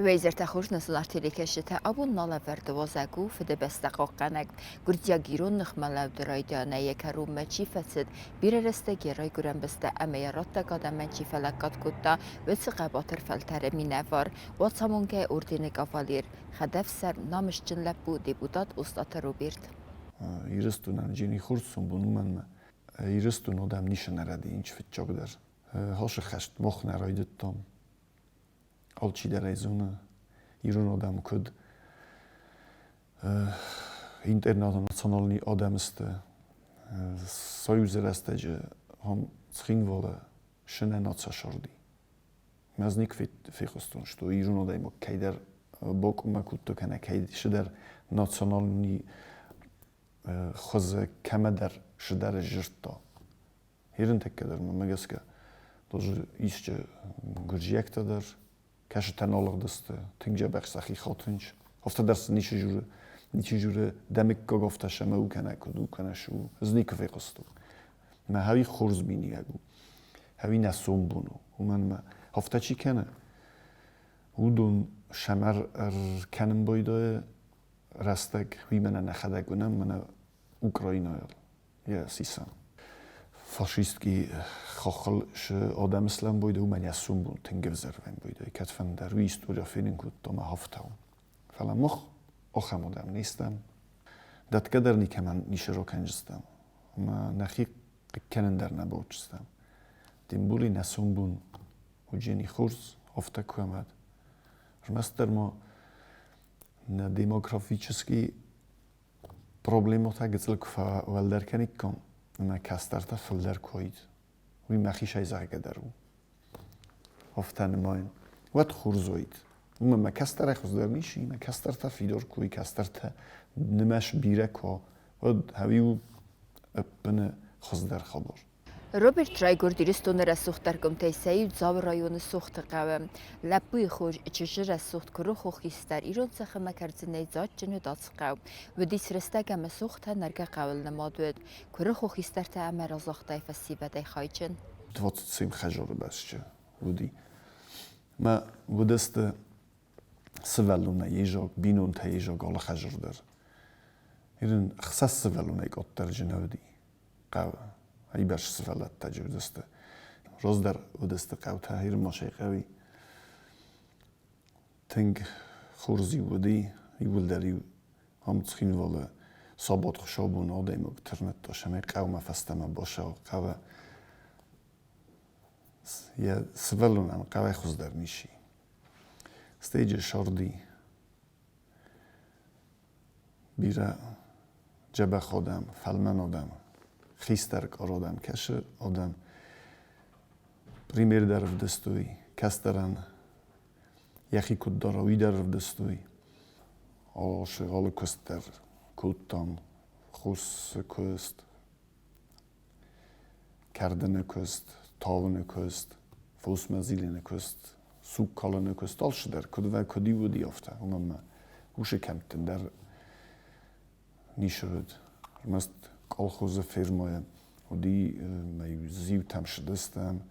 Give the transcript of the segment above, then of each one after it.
Уӕ хорз нӕ зынаргъ телекӕсджытӕ, абон нал ӕвӕрд уазӕг у Фыдыбӕстӕ хъахъхъӕнӕг. Гуырдзиаг-ирон ныхмӕлӕуды райдианӕй йӕ кӕронмӕ чи фӕцыд, бирӕ рӕстӕг йӕ райгуырӕн бӕстӕ ӕмӕ йӕ раттӕг адӕмӕн чи фӕлӕггад кодта, уыцы хъӕбатыр фӕлтӕры минӕвар, Уацамонгӕйы ордены кавалер, хӕдӕфсарм, намысджын лӕппу, депутат Остъаты Роберт. Ирыстонӕн джени хурцун бон уымӕн Ирыстон адӕм ницы нӕ рӕдийынч фыццагдӕр. Хосы хӕст мах нӕ райдыдтам. Алчидӕр ӕй зоны, ирон адӕм куыд интернационалный адӕм сты. Союзы рӕстӕджы ам Цхинвалы сынӕ нацасарди. Мӕ никуы фехъуыстон, что ирон адӕймаг кӕйдӕр бакъуыммӕ кодта кӕнӕ кӕйдӕр национальный хуызы кӕмӕдӕр сыдӕр сдзырдта. Ерынтӕккӕ дӕр мӕнмӕ гӕсгӕ тоже исчи гуырдзиӕгтӕ дӕр, кӕсытӕ налыгъдысты, тынг дзӕбӕх сӕхи хатынц. Афтӕ дӕр сын ничи журы, ничи журы дӕ мыггаг афтӕ сӕмӕ у кӕнӕ куыд у, кӕнӕ цы у. Ӕз никуы фехъуыстон. Мӕ хӕуи хорз миниуӕг у, хӕуи нӕ сомбон у, уымӕн ӕмӕ афтӕ чи кӕны, уыдон сӕм ӕркӕнын байдайы рӕстӕг, уый мӕнӕ нӕхӕдӕг уынӕм, мӕнӕ Украинӕйыл. Йӕ сиса. Фашистки хохыл шы адӕм слӕмбойдӕ, уымӕн йӕ сомбон тынг ӕвзӕр вӕмбойдӕ. Кӕдфӕндӕр уый история фенын кодта мӕ хафтау. Фӕлӕ мах ахӕм адӕм не стӕм. Дӕтгӕ дӕр никӕмӕн ницы ракӕнджыстӕм. Ӕмӕ нӕхи хъыг кӕнын дӕр нӕ баучыстӕм. Тем более нӕ сомбон уыджени хорз, афтӕ куы ӕмӕд. Ӕрмӕстдӕр ма нӕ демографический Проблемотӕ гыццыл куы фӕуӕлдӕр кӕниккам, ӕмӕ кӕстӕртӕ фылдӕр куы уаид, уый мӕхицӕй зӕгъгӕ дӕр у. Афтӕ нымайын. Уӕд хорз уаид. Уымӕн мӕ кӕстӕрӕй хуыздӕр ницы и, мӕ кӕстӕртӕ фидар куы уой, кӕстӕртӕ нымӕц бирӕ куы уа, уӕд ӕви у ӕппыны хуыздӕр хабар. Роберт райгуырд Ирыстоны рӕсугъддӕр къуымтӕй сӕ иу Дзауы районы Сохты хъӕуы. Лӕппуйы хо чызджы рӕсугъд куырыхо хистӕр ирон цӕххимӕ кӕрдзынӕй дзаджджын уыд ацы хъӕу. Уыдис рӕстӕг ӕмӕ Сохтӕ нӕргӕ хъӕуыл нымад уыд. Куырыхо хистӕртӕ ӕмӕ разагътайы фӕсивӕдӕй хайджын. 27 хӕзоры бӕсты уыди. Мӕ уыдысты сывӕллонӕй езог, бинонтӕй езог алы хӕзор дӕр. Ирын хсӕз сывӕллонӕй къаддӕр нӕ уыди. Хъӕуы. Айбӕрц сывӕллӕттӕ уыдысты. Раздӕр уыдысты хъӕутӕ Ирмашӕй хъӕуи. Тынг хорз-иу уыди, иууылдӕр-иу ам Цхинвалы сабат хуыцаубон адӕймаг тырныдта, цӕмӕй хъӕумӕ фӕстӕмӕ бацӕуа. Хъӕуы йӕ сывӕллонӕн хъӕуӕй хуыздӕр ницы. Стӕй сӕрди Бирӕ дзӕбӕх адӕм, фӕлмӕн адӕм, хистӕр къар адӕм кӕсы адӕм. Пример дӕр ӕвдыстой, кӕстӕрӕн йӕхи куыд дара, уый дӕр ӕвдыстой. Алы куыст дӕр кодтам, хосы куыст, кӕрдыны куыст, тавыны куыст, фосмӕ зилыны куыст, суг калыны куыст, алцыдӕр куыд куыд-иу уыди, афтӕ. Уымӕн ӕмӕ уыцы кӕмтты дӕр ницы уыд. Ӕрмӕст колхозы фермӕйы уыди, мӕ-иу зиутӕм цыдыстӕм,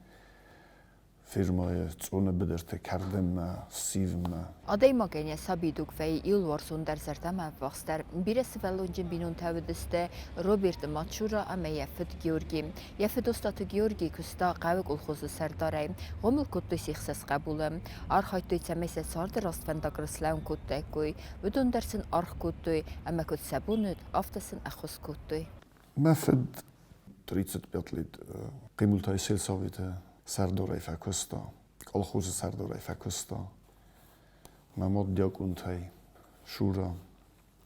фермӕйы Цъоны быдырты кӕрдынмӕ, ссивынмӕ. Адӕймагӕн йӕ сабидуг вӕййы иуылуарзондӕр зӕрдӕмӕ ӕввахсдӕр. Бирӕ сывӕллонджын бинонтӕ уыдысты Роберты мад Шура ӕмӕ йӕ фыд Георги. Йӕ фыд Остъаты Георги куыста хъӕуы колхозы сӕрдарӕй. Хъомыл кодтой се хсӕз хъӕбулы. Архайдтой, цӕмӕй сӕ царды раст фӕндаг рыслӕуын кодтаиккой. Уыдон дӕр сын аргъ кодтой ӕмӕ куыд сӕ бон уыд, афтӕ сын ӕххуыс кодтой. Мӕ фыд 35 лет Хъимултайы сельсоветы сӕрдарӕй фӕкуыста, колхозы сӕрдарӕй фӕкуыста. Мӕ мад диакъонтӕй, Шура,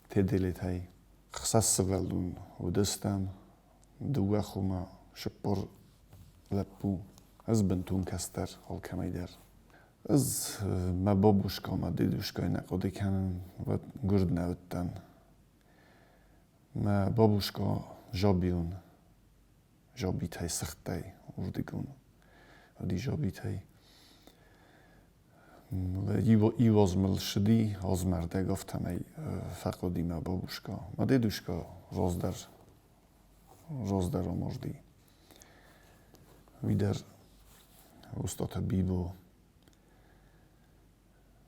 Теделетӕй. Хсӕз сывӕллон уыдыстӕм, дыууӕ хомӕ, цыппор лӕппу. Ӕз бынтон кӕстӕр алкӕмӕй дӕр. Ӕз мӕ бабушка мӕ дедушкайы нӕ хъуыды кӕнын, уӕд гуырд нӕ уыдтӕн. Мӕ бабушка жабион, жабитӕй сыгъдтӕй уырдыгон уыди жабитӕй. Иу аз мыл ссыди, азмӕрдӕг афтӕмӕй фӕхъуыди мӕ бабушка. Мӕ дедушка раздӕр, раздӕр амарди. Уый дӕр Остъаты Бибо.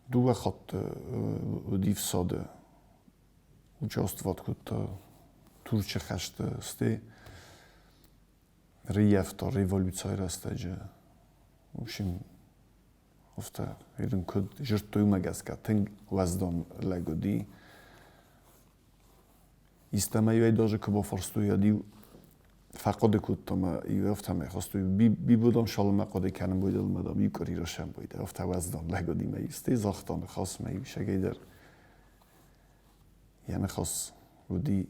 Дыууӕ хатты уыди фсады, участвовать кодта Турчы хӕсты, стӕй рыййӕфта революцийы рӕстӕджы. В общем, афтӕ ирын куыд зыдтой, уымӕ гӕсгӕ тынг уӕздан лӕг уыди. Истӕмӕй даже куы бафарстой, уӕд-иу фӕхъуыды кодта ӕмӕ иу афтӕмӕй хастой. Бибо, дам, салынмӕ хъуыды кӕнын байдыл ӕмӕ, дам, иу къуыри расӕмбойдӕ. Афтӕ уӕздан лӕг уыди мӕ стӕй загъта ныхас мӕ иу дӕр. Йӕ ныхас уыди,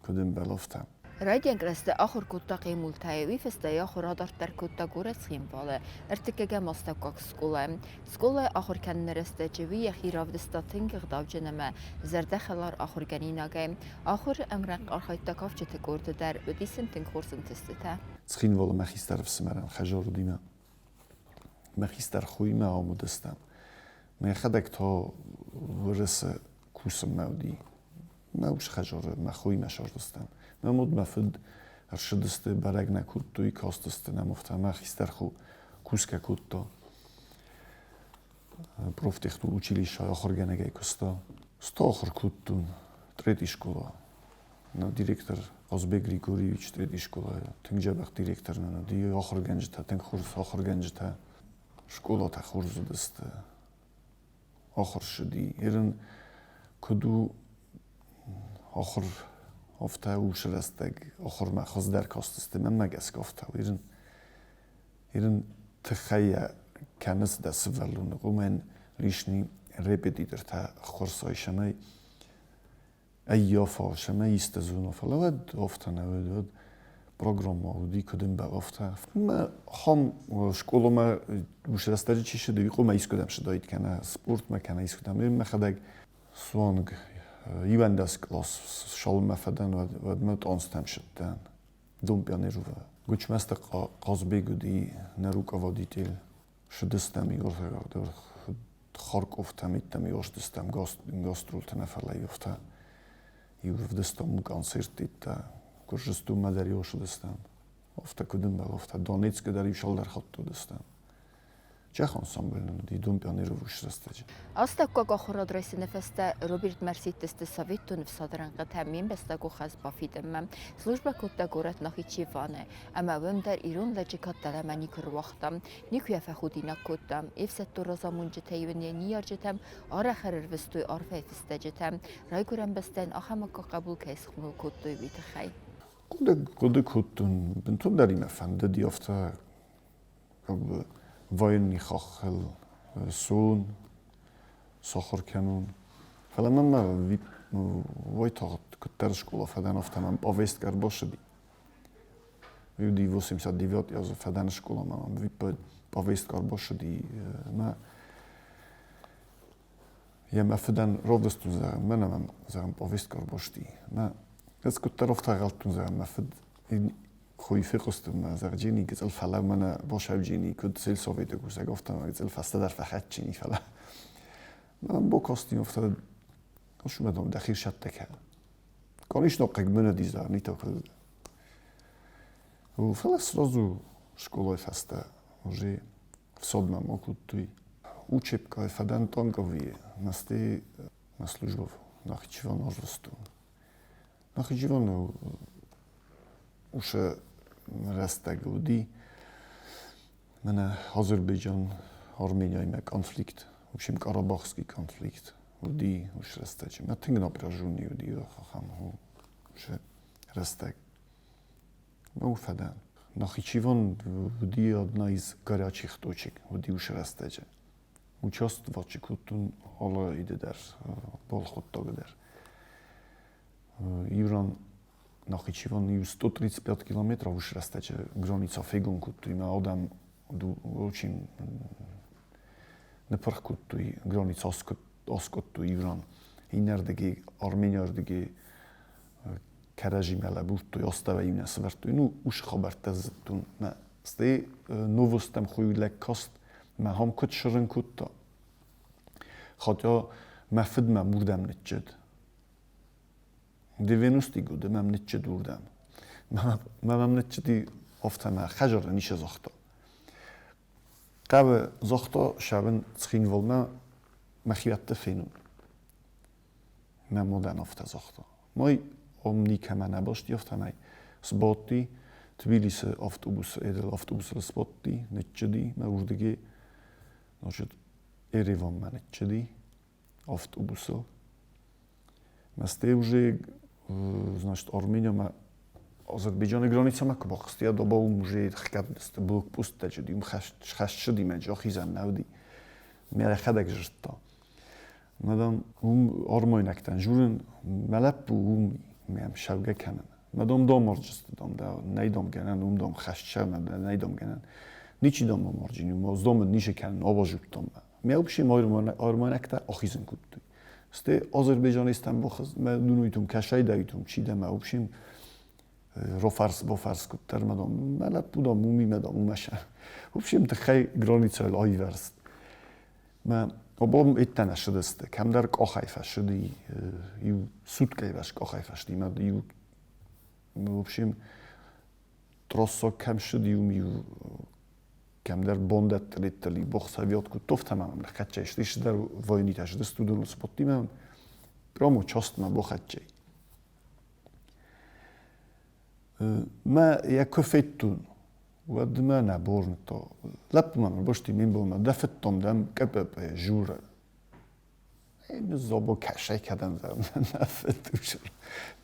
куыд ӕмбӕлы, афтӕ. Райдиан кълӕсты ахуыр кодта Хъемултайы, уый фӕстӕ йӕ ахуыр адарддӕр кодта горӕт Цхинвалы, ӕртыккӕгӕм астӕуккаг скъолайы. Скъолайы ахуыр кӕныны рӕстӕджы уый йӕхи равдыста тынг ӕгъдауджын ӕмӕ зӕрдӕхӕлар ахуыргӕнинагӕй. Ахуыры ӕмрӕнхъ архайдта кафджыты къорды дӕр, уыдис сын тынг хорз ӕнтыстытӕ. Цхинвалы мӕ хистӕр ӕфсымӕрӕн Хӕжор уыди мӕ хистӕр хоимӕ ам уыдыстӕм. Мӕхӕдӕг та Уырысы кусынмӕ уыди. Мӕ ус Хӕжоры мӕ хоимӕ сӕрдыстӕм. Мӕ мод мӕ фыд ӕрсыдысты, бӕрӕг нӕ кодтой, кастысты нӕм, афтӕ мӕ хистӕр хо кусгӕ кодта. Профтехучилищӕйы ахуыргӕнӕгӕй куыста. Сто ахуыр кодтон третий школа. Нӕ директор Хъазбег Григорьевич третий школайы тынг дзӕбӕх директор нын уыди, ахуыргӕнджытӕ тынг хорз ахуыргӕнджытӕ. Скъолатӕ хорз уыдысты. Ахуыр ссыди. Ирын куыд у ахуыр, афтӕ у рӕстӕг ахуырмӕ хуыздӕр кастысты. Мӕнмӕ гӕсгӕ афтӕ у. Ирын тыххӕй кӕныс дӕ сывӕллоны, уымӕн лишний репетитортӕ ӕххуырсой, цӕмӕй ӕййафа, цӕмӕй исты зона. Фӕлӕ уӕд афтӕ нӕ уыд, уӕд программӕ уыди, куыд ӕмбӕлы, афтӕ. Мӕ хом скъоламӕ ус рӕстӕджы чи цыд, уый хъуамӕ искуыдӕм цыдаид, кӕнӕ спортмӕ, кӕнӕ искуыдӕм. Мӕхӕдӕг суанг 11 кълас цалынмӕ фӕдӕн, уӕдмӕ тъонстӕм цыдтӕн. Дом пионеров. Гуычмӕзты Хъазбег уыди нӕ руководитель. Цыдыстӕм иуырдӕм Харковтӕм, иттӕм иуӕздыстӕм гастролтӕ нӕ фӕлӕ иуӕфтӕ. Иу ӕвдыстам концерттӕ, Гуырдзыстонмӕ дӕр иу цыдыстӕм. Афтӕ куыд ӕмбӕлы, афтӕ Донецкы дӕр иу цалдӕр хатты уыдыстӕм. Чех ансамбль нын уыди Дом пионеров уыцы рӕстӕджы. Астӕуккаг ахуырад райсыны фӕстӕ Роберт ӕрсидтысты Советон ӕфсады рӕнхъытӕм ме мбӕстагон хӕс бафидынмӕ. Службӕ кодта горӕт Нахичеваны, ӕмӕ уым дӕр ирон лӕджы кад дӕлӕмӕ никуы ӕруагъта, никуы йӕ фӕхудинаг кодта. Йе фсӕддон разамонджытӕ-иу ын йӕ ныййарджытӕм арӕх ӕрӕрвыстой арфӕйы фыстӕджытӕ, райгуырӕн бӕстӕйӕн ахӕм аккаг хъӕбул кӕй схъомыл кодтой, уый тыххӕй. Хъуыды кодтон, бынтондӕр мӕ фӕндыди афтӕ как бы военный хаххыл цун, сахуыр кӕнун. Фӕлӕ мӕнмӕ уайтагъд куыддӕр скъола фӕдӕн, афтӕ мӕм повестка ӕрбацыди. Уыди 89 азы фӕдӕн скъоламӕ мӕм повестка ӕрбацыди мӕ йӕ мӕ фыдӕн равдыстон, зӕгъын, мӕнӕ мӕм, зӕгъын, повестка ӕрбацыди. Мӕ ӕз куыддӕр афтӕ ӕгъӕлдтон, зӕгъын, мӕ фыд хой фехъуыстон мӕ зӕгъджини гыцъыл фӕлӕ мӕнӕ босӕвджини куыд сельсоветы кусӕг, афтӕ мӕ гыцъыл фӕстӕдӕр фӕхӕцджини, фӕлӕ мӕ бокасти афтӕ ошмӕдом дӕхи сӕттӕ кӕ. Конечно, хъыг мын уыди, зӕгъ, не только. Фӕлӕ сразу школайы фӕстӕ уже всадмӕ ма кодтой. Учебкӕйы фӕдӕн танковые насте на службу Нахичеван арвыстон. Нахичеваны уыцы рӕстӕг уыди мӕнӕ Азербайджан Арменияимӕ конфликт, в общем, Карабахский конфликт уыди уыцы рӕстӕджы. Мӕ тынг напряженный уыди ахӕм уыцы рӕстӕг. Ну, фӕдӕн. Нахичеван уыди одна из горячих точек уыди уыцы рӕстӕджы. Участвовать кодтон алы иды дӕр, балхуыддаг дӕр. Иран Нахичеван иу 135 километров уыцы рӕстӕджы граница фегом кодтой, мӕ адӕм очень ныпырх кодтой, граница аскъуыдтой Иран. Иннӕрдыгӕй, Армениярдыгӕй кӕрӕдзимӕ лӕбурдтой, астӕуӕй нӕ сӕвӕрдтой. Ну, уыцы хабӕрттӕ зыдтон. Мӕ стӕй новостӕм хуый лӕг каст, мӕ хам куыд сырын кодта. Хотя мӕ фыд мӕм уырдӕм ныччыд. 90 годы мӕм ныччыд уырдӕм. Мӕм ныччыди афтӕ мӕ хӕдзары ницы загъта. Хъӕуы загъта, сӕвын Цхинвалмӕ. Мӕхиуӕтты фенун. Мӕ модӕн афтӕ загъта. Мой ом никӕмӕ нӕ басти, афтӕмӕй сбадти Тбилисы автобусы, эдел автобусыл сбадти, ныччыди, мӕ уырдыги, значит, Ереванмӕ ныччыди автобусыл. Мӕ уже, значит, Армениямӕ Азербайджаны границӕмӕ куы бахызти, доба уым уже хгӕд блокпосттӕ чыди, уым хӕст цыди, мӕ ахизӕн нӕ уыди. Мӕ йӕхӕдӕг зыдта. Мадам, уым армайнӕгтӕн журын, мӕ лӕппу уым мӕм шӕвгӕ кӕнын. Мадам домарджысты дам, да, нӕй дам гӕнӕн, уым дам хӕст шӕвмӕ, нӕй дам гӕнӕн. Ничи дам мамарджин, уым аз домын нишы кӕнын, абазудтам мӕ. Мӕ вообще армайнӕгтӕ ахизын кодтой. Сте Азербайджанистан бахыз, мӕ дунуйтум, кӕсайдайтум, чи дӕ мӕ вообще рофарс бофарс куыддӕр мадам, мӕ лӕппу дам, уым мадам, уымӕ сӕ. В общем, тыххӕй границӕйыл айвӕрст. Мӕ обом иттӕн ссыдысты, кӕмдӕр къохӕй фӕсыди, иу суткӕй вӕс къохӕй фӕсыди, мӕ иу, в общем, троссок кӕм ссыди, уым иу кӕмдӕр бондӕттыл бохсавиот куыд тофтамам, хӕччӕй сдисдӕр войнитӕ сдыстудон споттимӕ, прямо частмӕ бохӕччӕй. Мӕ йӕ куы федтон, уӕд мӕ нӕ борныдта. Лӕппу мӕм ӕрбасти ме мбалмӕ, дӕ федтон дӕм КПП Жура. Забыл кӕсай кӕдӕм нӕ федтусыр.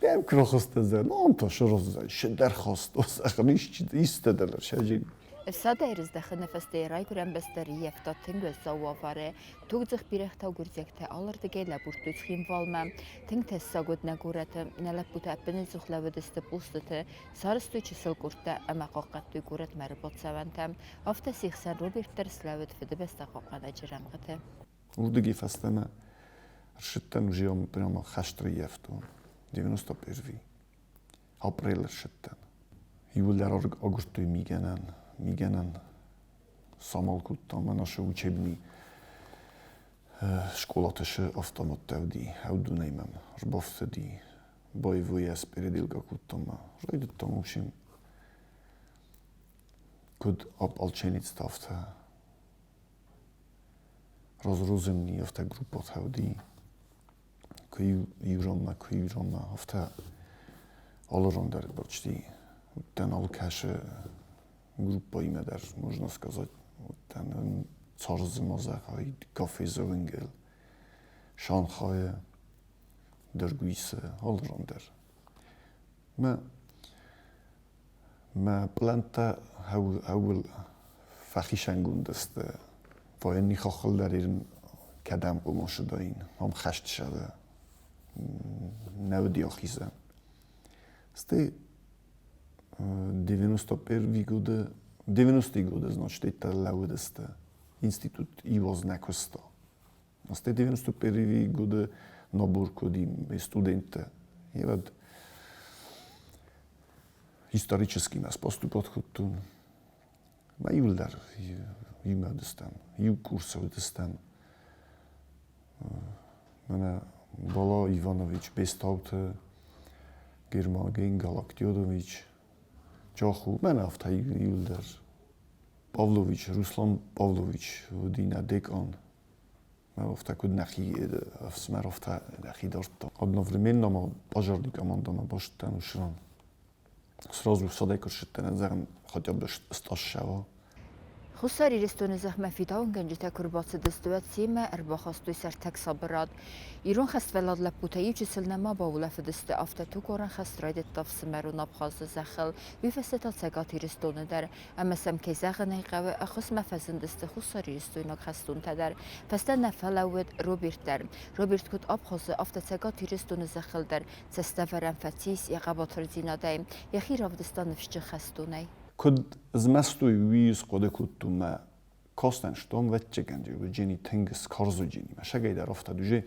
Дӕм крохосты зӕн, он то шыроззӕн, шыдӕр хостос, ӕхнисчи истӕдӕр шӕджин. Ӕфсады ӕрыздӕхыны фӕстӕ райгуырӕн бӕстӕ рыййӕфта тынг уӕззау уавӕры. Тугдзых бирӕгътӕ гуырдзиӕгтӕ алырдыгӕй лӕбурдтой Цхинвалмӕ. Тынг тӕссаг уыд нӕ горӕты. Нӕ лӕппутӕ ӕппынӕдзух лӕууыдысты пъустыты, сарӕзтой чысыл къордтӕ ӕмӕ хъахъхъӕдтой горӕтмӕ ӕрбацӕуӕнтӕ. Афтӕ се хсӕн Роберт дӕр слӕууыд Фыдыбӕстӕ хъахъхъӕнӕджы рӕнхъыты. Уырдыгӕй фӕстӕмӕ ӕрсыдтӕн уже прямо хӕст рыййӕфтон. 91 апрелы ссыдтӕн. Иууылдӕр агуырдтой мигӕнӕн, мигӕнӕн самал кодтам, мӕнӕ шы учебный скъолаты шы автоматтӕ уыди, ӕвдунӕй мӕм ӕрбафтыди, боевой переделка кодтам ма райдыдтам, в общем, куыд ополченец афтӕ разгрузенный афтӕ группӕтӕ уыди, куы иу ранмӕ, куы иу ранмӕ, афтӕ алы ран дӕр почти уыдтӕн алкӕцы группӕимӕ дӕр, можно сказать, уыдтӕн Царзымазӕгъай, кафе Зоуингел, Шанхайы, Дыргуисы, алы ран дӕр. Мӕ Мӕ пълӕнттӕ ӕуыл фӕхицӕнгонд сты. Военный хаххыл дӕр ирын кӕдӕм хъуамӕ ссыдаин, ам хӕст ссады нӕ уыди ахизӕн. Стӕй 91 годы, 90 годы, значит, это лӕууыдысты. Институт ивоз нӕ куыста. Стӕй 91 годы набор куыди студенттӕ. И вот исторический нас поступать кодтон. Мӕ иуылдӕр иумӕ уыдыстӕм, иу курсы уыдыстӕм. Мӕнӕ Бала Иванович Бестауты, Гермоген Галактионович, Джоху, мӕнӕ афтӕ иуылдӕр. Павлович, Руслан Павлович уыди нӕ декан. Афтӕ куыд нӕхи ӕфсымӕр, афтӕ нӕхи дардта. Одновременно ма пожарный командамӕ базыдтӕн уыцы Сразу садӕй куы ссыдтӕн, ӕдзӕрӕн хотя бы стъассӕва. Хуссар Ирыстоны зӕхмӕ фидауынгӕнджытӕ куы ӕрбацыдысты, уӕд семӕ ӕрбахастой сӕртӕг сабырад. Ирон хӕствӕллад лӕппутӕ иу чысыл нӕма баулӕфыдысты, афтӕ тугуарӕн хӕст райдыдта ӕфсымӕрон Абхазы зӕххыл, уый фӕстӕ та Цӕгат Ирыстоны дӕр. Ӕмӕ сӕм, кӕй зӕгъын ӕй хъӕуы, ӕххуысмӕ фӕзындысты хуссарирыстойнаг хӕстонтӕ дӕр. Фӕстӕ нӕ фӕлӕууыд Роберт дӕр. Роберт куыд Абхазы, афтӕ Цӕгат Ирыстоны зӕххыл дӕр цӕстӕвӕрӕн фӕцис йӕ хъӕбатырдзинадӕй, йӕхи равдыста ныфсджын хӕстонӕй. Куыд змӕстой, уый схъуыды кодтон мӕ костӕн стом вӕччӕгӕн уыджени тынг скарз уыджени. Мӕ сагӕй дӕр афтӕ уже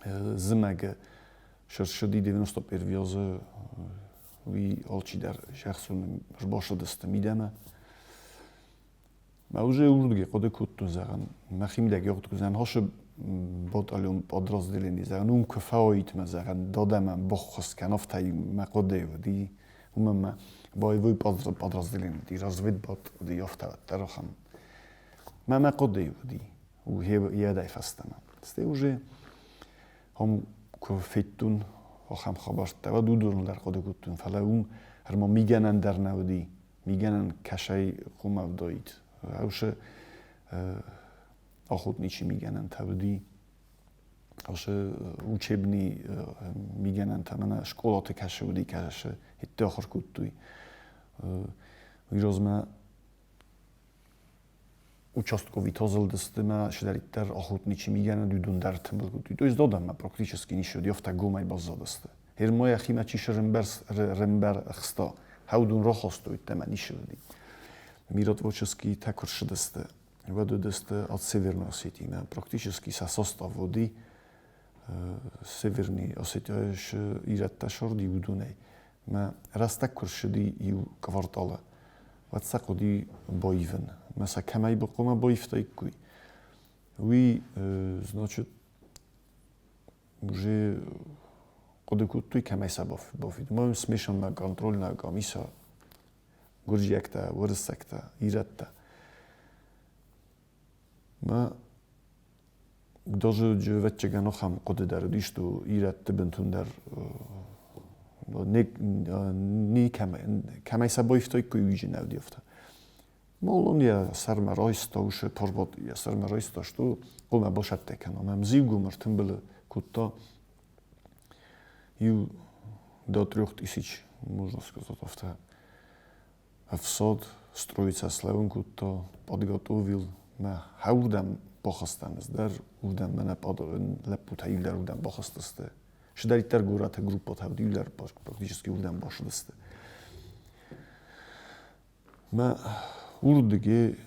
зымӕгы сырсыди 91 азы уый алчидӕр зӕхцон ӕрбасыдысты мидӕмӕ. Мӕ уже урдыгӕй хъуыды кодтон, зӕгъын, мӕхимидӕг хъуыды кодтон, хосы батальон подразделение, зӕгъын, уым куы фӕуаид мӕ, зӕгъын, дадӕмӕ баххуыс кӕн, афтӕ мӕ хъуыды уыди. Уымӕн мӕ боевой подразделение уыди, разведбат уыди, афтӕ уӕддӕр ахӕм. Мӕ мӕ хъуыды уыди. Уӕдӕй фӕстӕмӕ. Стӕй уже ам куы федтон ахӕм хабӕрттӕ, уӕд уыдоныл дӕр хъуыды кодтон, фӕлӕ уым ӕрмӕ мигӕнӕн дӕр нӕ уыди. Мигӕнӕн кӕсӕй хъуамӕ уыдаид. Уыцы охотничий мигӕнӕнтӕ уыди. Уыцы учебный мигӕнӕнтӕ мӕнӕ скъолаты кӕсы уыди, кӕсы, итты ахуыр кодтой. Уый размӕ участковый зылдысты мӕ чидӕриддӕр охотничий мигӕнӕн уыдон дӕр тымбыл кодтой. То есть додӕммӕ практически ницы уыди, афтӕ гомӕй баззадысты. Гьер йӕхимӕ чи срымбӕрста, хӕудун рахастой, ӕмӕ ницы уыди. Миротворческий тӕ куы рцыдысты, уӕд уыдысты от Северной Осетии-мӕ. Практически сӕ состав уыди Северный Осетияйы ирӕттӕ сырди уыдонӕй. Мӕ рӕстӕг куы рцыди иу кварталы, уӕд сӕ хъуыди баивын. Мӕ сӕ кӕмӕй хъуамӕ баивтаиккой, уый, значит, уже хъуыды кодтой, кӕмӕй сӕ бафидын. Мӕ смешанная контрольная комиссия гуырдзиӕгтӕ, уырыссӕгтӕ, ирӕттӕ. Мӕ даже ӕвӕццӕгӕн ахӕм хъуыды дӕр уыдис, что ирӕтты бынтондӕр кӕмӕй сӕ баивтаиккой, уый нӕ уыди афтӕ. Мол, он йӕ сӕрмӕ райста, уыцы порват йӕ сӕрмӕ райста, что хъуамӕ басӕттӕ кӕна. Мӕм зиугом ӕртымбылы кодта иу до 3000, можно сказать, афтӕ ӕфсад строиться слӕууын кодта, подготовил мӕ хӕуырдӕм бахастам ӕз дӕр, уырдӕм мӕнӕ лӕппутӕ иу дӕр уырдӕм бахастысты. Чидӕриддӕр горӕты группӕтӕ уыд, иу дӕр практически уырдӕм бацыдысты. Мӕ уырдыгӕй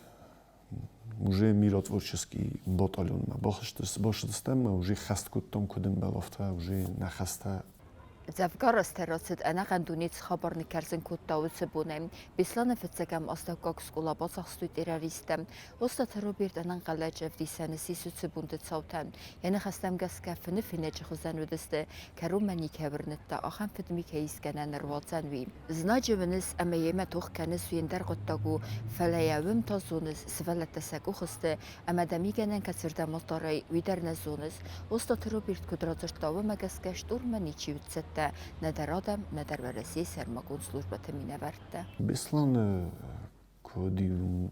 уже миротворческий батальонмӕ бахызтыстӕм ӕмӕ уже хӕст кодтам, куыд ӕмбӕлы, афтӕ уже нӕ хӕстӕ. Дзӕвгар азтӕ рацыд, ӕнӕхъӕн дуне цы хабар ныккӕрзын кодта, уыцы бонӕй. Беслӕны фыццӕгӕм астӕуккаг скъола бацахстой террористтӕ. Остъаты Роберт ӕнӕнхъӕлӕджы ӕвдисӕны сис уыцы бонты цаутӕн. Йӕ ныхӕстӕм гӕсгӕ, фыны фенӕджы хуызӕн уыдысты, кӕронмӕ никӕй уырныдта, ахӕм фыдми кӕй искӕнӕн ӕруадзӕн, уый. Знаджы уыныс ӕмӕ йемӕ тох кӕныс, уый ӕндӕр хъуыддаг у, фӕлӕ йӕ уым та зоныс, сывӕллӕттӕ сӕ къухы сты, ӕмӕ дӕ мигӕнӕн кӕцырдӕм аздарай, уый дӕр нӕ зоныс. Остъаты Роберт куыд радзырдта, уымӕ гӕсгӕ штурммӕ ничи уыд цӕттӕ, нӕдӕр адӕм, нӕдӕр Уӕрӕсейы сӕрмагонд службӕты минӕвӕрттӕ. Беслӕны куыд-иу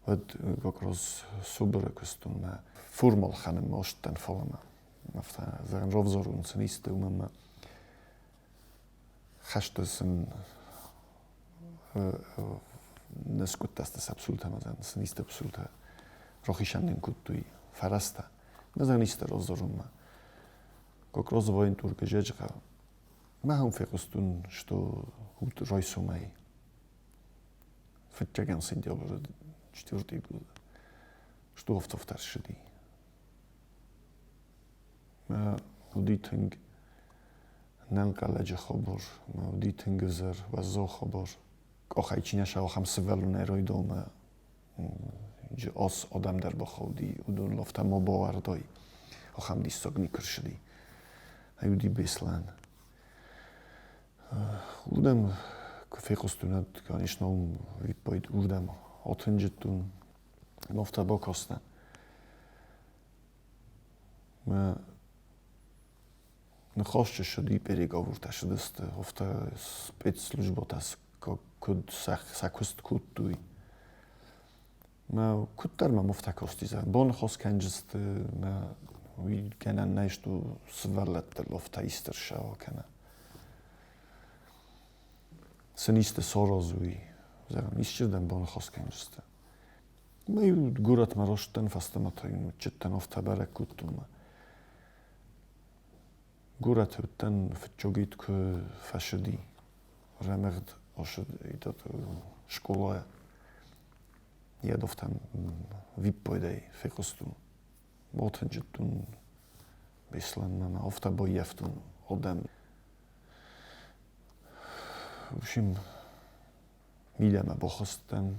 уӕд как раз Субары куыстон мӕ формалхӕнынмӕ остдӕн фалӕмӕ. Афтӕ зӕгъӕн, равзарун сын исты, уымӕн мӕ хӕсты сын не скъуыдтӕ сӕ псултӕ мӕ сын исты псултӕ рохисӕн нин кодтой фӕрӕзтӕ. Мӕ зӕгъӕн, исты равзарунмӕ. Как раз военторг зӕджыхъӕ Мӕ фехъуыстон, что райсомӕй фыццӕгӕм сентябры четвертый годы, что автор ссыди. Мӕ уыди тынг нӕнхъӕлӕджы хабар, мӕ уыди тынг ӕвзӕр, уӕззау хабар. Къахӕй чи нӕ сау, ахӕм сывӕллонӕй райдомӕ ас адӕм дӕр бахауди, уыдон афтӕ ма бауӕрдай. Ахӕм диссаг никуы рцыди. Ай уыди Беслӕн. Уырдӕм куы фехъуыстон, уӕд, конечно, уым виппайд уырдӕм атынджыдтон. Афтӕ бакастӕн. Мӕ ныхас ссыди, переговортӕ ссыдысты, афтӕ спецслужбӕтӕ куыд сӕ куыст кодтой. Мӕ куыддӕр мӕм афтӕ касти, боныхас кӕнджысты, мӕ уый гӕнӕн нӕй, что сывӕллӕттыл афтӕ исты рсӕуа кӕнӕ сын исты саразой, зӕгъӕм, исчердӕм боныхас кӕнджысты. Мӕ-иу горӕтмӕ растдӕн, фӕстӕмӕ та-иу ныццыдтӕн, афтӕ бӕрӕг кодтон мӕ. Горӕты уыдтӕн, фыццагид куы фӕсыди, рӕмыгъд скъолайӕ. Йӕ дофтӕм виппайдӕй фехъуыстон. Ботынджыдтон Беслӕнмӕ мӕ афтӕ баййӕфтон адӕм. В общем, мидӕмӕ бахызтӕн.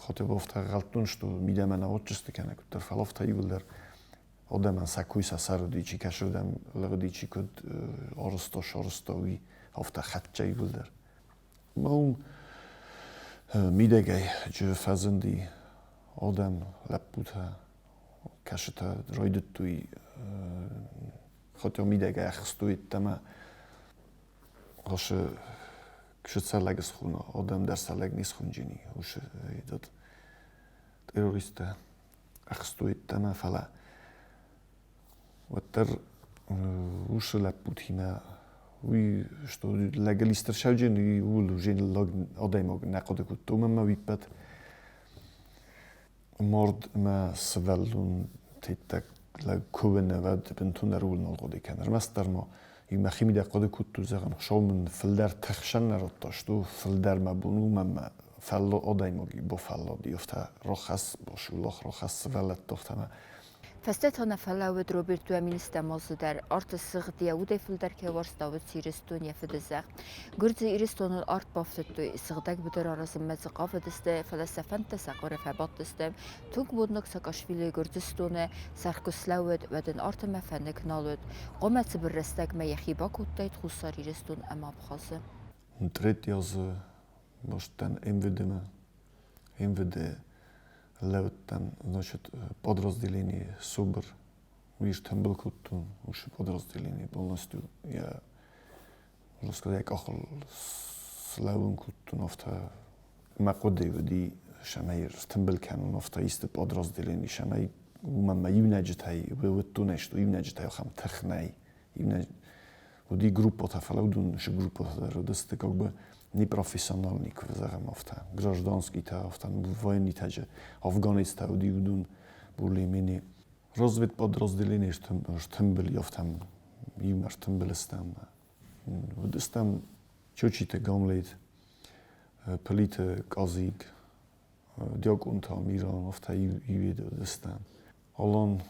Хотя бы афтӕ ӕгъгъӕлдтон, что мидӕмӕ нӕ отчысты кӕнӕ куыддӕр, фӕлӕ афтӕ иууылдӕр адӕмӕн сӕ кой сӕ сӕр уыди, чи кӕсырдӕм лыгъди, чи куыд арызта, сарызта, уый афтӕ хӕццӕ иууылдӕр. Мӕ уым мидӕгӕй фӕзынди. Адӕм, лӕппутӕ, кӕсытӕ райдыдтой хотя мидӕгӕй ӕхстой ӕддӕмӕ. Асы кшы цӕлӕг схуна, адӕм дӕр цӕлӕг не схунджини. Ушы этот террористтӕ ӕхстой ӕддӕмӕ, фӕлӕ уӕддӕр уыцы лӕппутимӕ уый, что лӕгыл сӕвджын, уый ууыл уже лӕг адӕймаг нӕ хъуыды кодта, уымӕн ӕмӕ уый ӕппӕт мард ӕмӕ сывӕллон теттӕг лӕг куы уыны, уӕд бынтон ӕруыл нал хъуыды кӕны. Ӕрмӕстдӕр ма иу мӕхимидӕг хъуыды кодтон, зӕгъын, Хуыцау мын фылдӕр тыхсӕн нӕ радта, что фылдӕр мӕ бон у, мӕ фӕллад адӕймаги бафӕллади, афтӕ рахӕсс, басулах, рахӕсс сывӕллӕтты, афтӕ мӕ Фӕстӕ та нӕ фӕлӕууыд Роберт Дуаминистӕ мазы дӕр. Арты сыгъд йӕ удӕй фылдӕр кӕй уарзта, уыд Ирыстон йӕ фыдызӕхх. Гуырдзы Ирыстоныл арт бафтыдтой, сыгъдӕг быдыр аразынмӕ дзы хъавыдысты, фӕлӕ сӕ фӕндтӕ сӕ хъуыры фӕбадтысты. Тугбоннаг Саакашвили Гуырдзыстоны сӕргъ куы слӕууыд, уӕд ын арт ӕмӕ фӕнык нал уыд. Хъуамӕ цыбыр рӕстӕгмӕ йӕхи бакодтаид Хуссар Ирыстон ӕмӕ Абхазы. Третий азы бастдӕн МВД-мӕ. МВД лӕудтӕн, значит, подразделение СОБР. Уый стӕмбыл кодтон, уыцы подразделение полностью я, можно сказать, къахыл слӕууын кодтон, афтӕ мӕ хъуыды уыди, цӕмӕй стымбыл кӕнон, афтӕ исты подразделение, цӕмӕй уымӕн мӕ иунӕджытӕй уыдтон, что иунӕджытӕй ахӕм тых нӕй. Уыди группӕтӕ, фӕлӕ уыдон сы группӕтӕ дӕр уыдысты как бы непрофессиональный, куы зӕгъӕм, афтӕ. Гражданскийтӕ, афтӕ военныйтӕ, афганецтӕ уыди уыдон более-менее. Разведподразделение стымбыл, афтӕ иумӕ стымбыл стӕм. Уыдыстӕм Чочиты Гамлет, Плиты Казик, Диакъонты Амиран, афтӕ иуед уыдыстӕм. Алан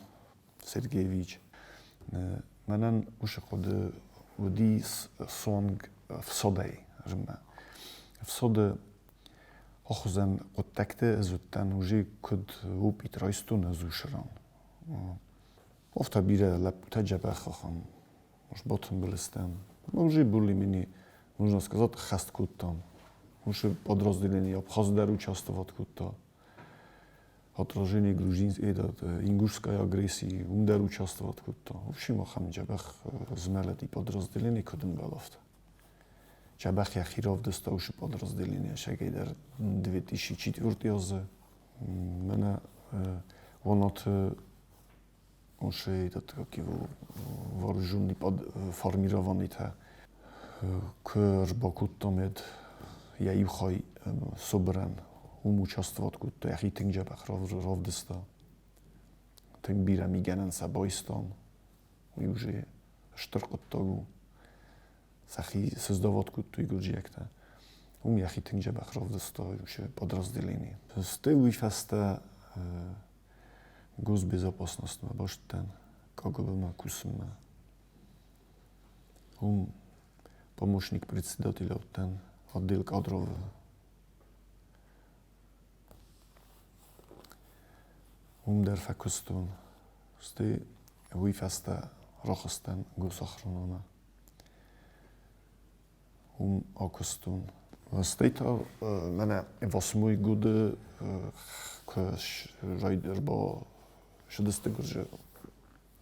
Сергеевич, мӕнӕн уыцы хъуыды уыди суанг ӕфсадӕй размӕ. Ӕфсады ахуыдзӕн хъуыддӕгты ӕз уыдтӕн уже куыд опыт райстон ӕз уыцы ран. Афтӕ бирӕ лӕппутӕ дзӕбӕх ахӕм сбатымбыл стӕм. Уже более-менее, можно сказать, хӕст кодтам. Уыцы подразделение Абхаз дӕр участвовать кодта. Отражение грузинской, этот, ингушской агрессии, уым дӕр участвовать кодта. В общем, ахӕм дзӕбӕх змӕлыди подразделение, куыд ӕмбӕлы, афтӕ. Дзӕбӕх йӕхи равдыста уыцы подразделение сӕгӕйдӕр 2004 азы. Мӕнӕ Уанаты уыцы этот, как его, вооруженный формированийтӕ куы ӕрбакодтам, уӕд йӕ иу хай Собырӕн уым участвовать кодта, йӕхи тынг дзӕбӕх равдыста. Тынг бирӕ мигӕнӕн сӕ байстам. Уый уже стыр хъуыддаг у. Сӕхи создавать кодтой гуырдзиӕгтӕ. Уым йӕхи тынг дзӕбӕх равдыста уыцы подразделение. Стӕй уый фӕстӕ госбезопасностмӕ бастдӕн КГБ-мӕ кусынмӕ. Уым помощник председателя уыдтӕн отдел кадровы. Уым дӕр фӕкуыстон. Стӕй уый фӕстӕ рахызтӕн госохранамӕ. Уым акуыстон. Стӕй та мӕнӕ восьмой годы куы ӕрбацыдысты гуырдзы,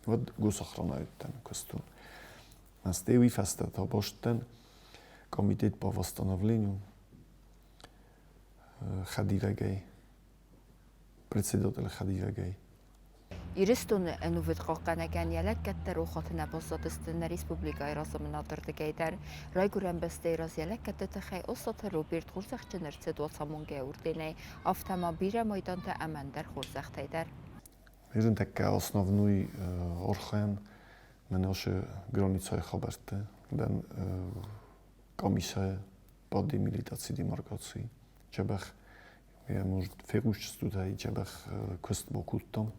уӕд госохранайы уыдтӕн, куыстон. Стӕй уый фӕстӕ та бастдӕн комитет по восстановлению хӕдивӕгӕй, председателы хӕдивӕгӕй. Ирыстоны ӕнувыд хъахъхъӕнӕгӕн йӕ лӕггӕдтӕ рохуаты нӕ баззадысты нӕ республикӕйы разамынады рдыгӕй дӕр. Райгуырӕн бӕстӕйы раз йӕ лӕггӕдты тыххӕй Осаты Роберт хорзӕхджын ӕрцыд Уацамонгӕ орденӕй, афтӕ ма бирӕ майдантӕ ӕмӕ ӕндӕр хорзӕхтӕй дӕр. Ирын тӕккӕ основной архайӕн мӕнӕ ацы границӕйы хабӕртты дӕн комиссӕ по демилитаци демаркаци дзӕбӕх может фехъусджыстут ӕй дзӕбӕх куыст бакодтам.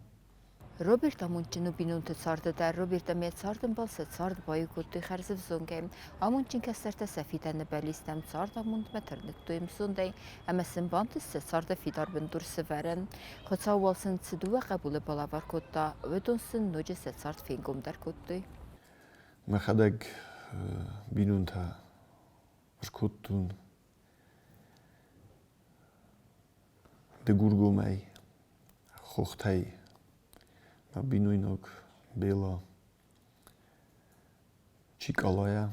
Роберт амондджын у бинонты царды дӕр. Роберт ӕмӕ йӕ цардӕмбал сӕ цард баиу кодтой хӕрзӕвзонгӕй. Амондджын кӕстӕртӕ сӕ фидӕны бӕллицтӕм цардамондмӕ тырныдтой ӕмзондӕй ӕмӕ сын бантыст сӕ царды фидар бындур сӕвӕрын. Хуыцау уал сын цы дыууӕ хъӕбулы балӕвар кодта, уыдон сын ноджы сӕ цард фенгомдӕр кодтой. Мӕхӕдӕг бинонтӕ ӕркодтон Дыгургомӕй. Хохтӕй мӕ бинойнаг Бела Чикъалайӕ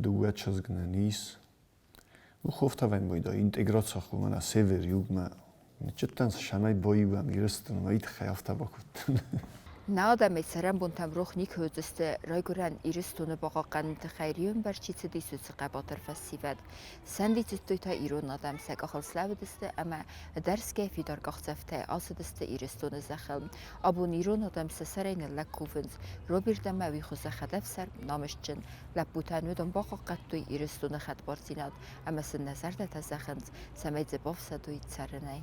дыууӕ чызг нын ис. Ну, хохтӕвӕн бойда интеграция хъуамӕ север югмӕ ныччыдтӕн сӕмӕй боиуӕм Ирыстонмӕ, уый тыххӕй афтӕ бакодтон. Нӕ адӕмӕй цӕрӕнбонтӕм рох никуы уыдзысты, Райгуырӕн Ирыстоны бахъахъхъӕныны тыххӕй риуӕмбӕрц чи цыдис, уыцы хъӕбатыр фӕсивӕд. Сӕндидзыдтой та ирон адӕм, сӕ къахыл слӕууыдысты ӕмӕ ӕдӕрсгӕ фидар къахдзӕфтӕй ацыдысты Ирыстоны зӕххыл. Абон ирон адӕм сӕ сӕрӕй ныллӕг кувынц Роберт ӕмӕ уый хуызӕн хӕдӕфсарм, намысджын лӕппутӕн уыдон бахъахъхъӕдтой Ирыстоны хӕдбардзинад ӕмӕ сын нӕ зӕрдӕтӕ зӕгъынц, цӕмӕй дзы бафсӕдой цӕрынӕй.